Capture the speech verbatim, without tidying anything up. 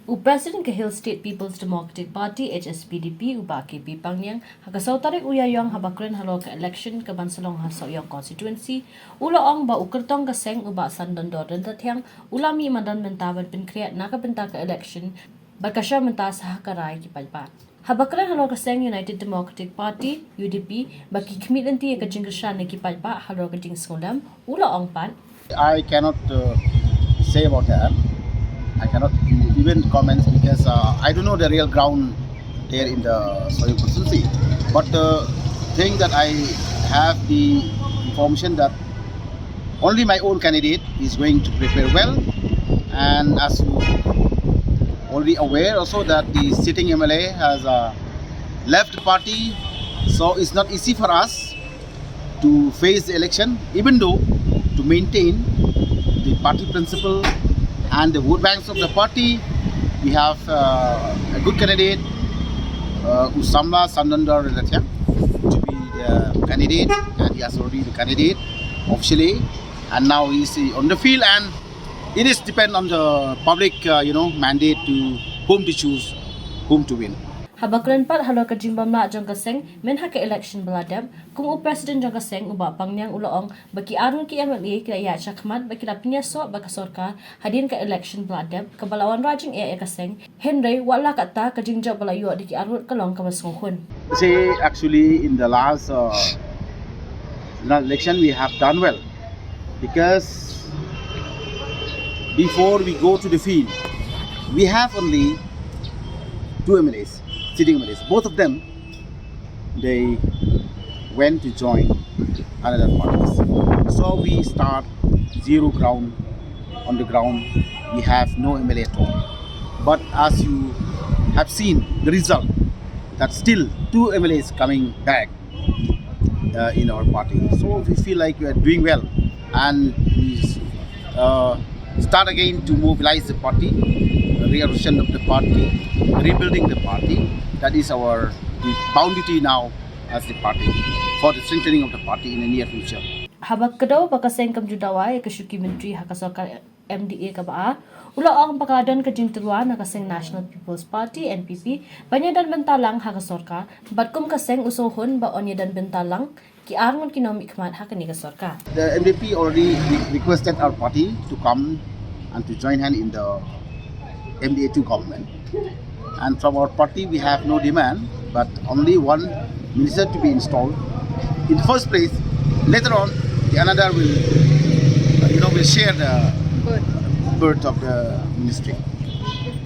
U President ka Hill State People's Democratic Party, H S P D P, u Bah K P Pangniang, ha ka saw tarik u Ïaïong haba kren halor ka election ka ban sa long ha Sohiong constituency, u la ong ba u kyrtong ka seng u Bah Sandondor Ryntathiang u la mih madan mynta ban pynkhreh na ka bynta ka election bad ka shong mynta sa ha ka rai ki paidbah. Haba kren halor ka seng United Democratic Party, U D P, ba ki khmih lynti ïa ka jingkyrshan na ki paidbah halor ka jingsngewlem, u la ong pat. I cannot uh, say about that. I cannot even comment because uh, I don't know the real ground there in the Sohiong constituency. But the thing that I have the information that only my own candidate is going to prepare well, and as you already aware also that the sitting M L A has uh, left the party, so it's not easy for us to face the election, even though to maintain the party principle and the vote banks of the party, we have uh, a good candidate, uh, u Samla Sandondor Ryntathiang, to be the candidate, and he has already the candidate officially, and now he is on the field, and it is depend on the public, uh, you know, mandate to whom to choose, whom to win. Haba kren pat halor ka jingbymlah jong ka seng mynha ka election ba la dep, kum u president jong ka seng u Bah Pangniang u la ong ba ki arngut ki M L A ki la ïaid shakhmat bad ki la pynïasoh bad ka sorkar hadien ka election ba la dep kaba la wanrah jingeh ïa ka seng, hynrei wat la katta ka jingjop ba la ïoh da ki arngut ka long kaba sngewhun. See, actually, in the last uh, election, we have done well because before we go to the field, we have only two M L As, sitting M L As. Both of them, they went to join another parties. So we start zero ground on the ground. We have no M L A at all. But as you have seen the result, that still two M L As coming back uh, in our party. So we feel like we are doing well, and we uh, start again to mobilize the party, reorganization of the party, rebuilding the party. That is our bound duty now as the party for the strengthening of the party in the near future. Haba kdew ba ka seng kam ju dawa ïa ka shuki myntri ha ka sorkar M D A kaba ar, u la ong ba ka don ka jingtyrwa na ka seng National People's Party, N P P, ban ïadon bynta lang ha ka sorkar, bad kum ka seng u sngewhun ba yn ïadon bynta lang ki arngut ki nongmihkhmat ha kane ka sorkar. The N P P already re- requested our party to come and to join hand in the M D A two government. And from our party, we have no demand, but only one minister to be installed in the first place. Later on, the another will, uh, you know, will share the birth of the ministry.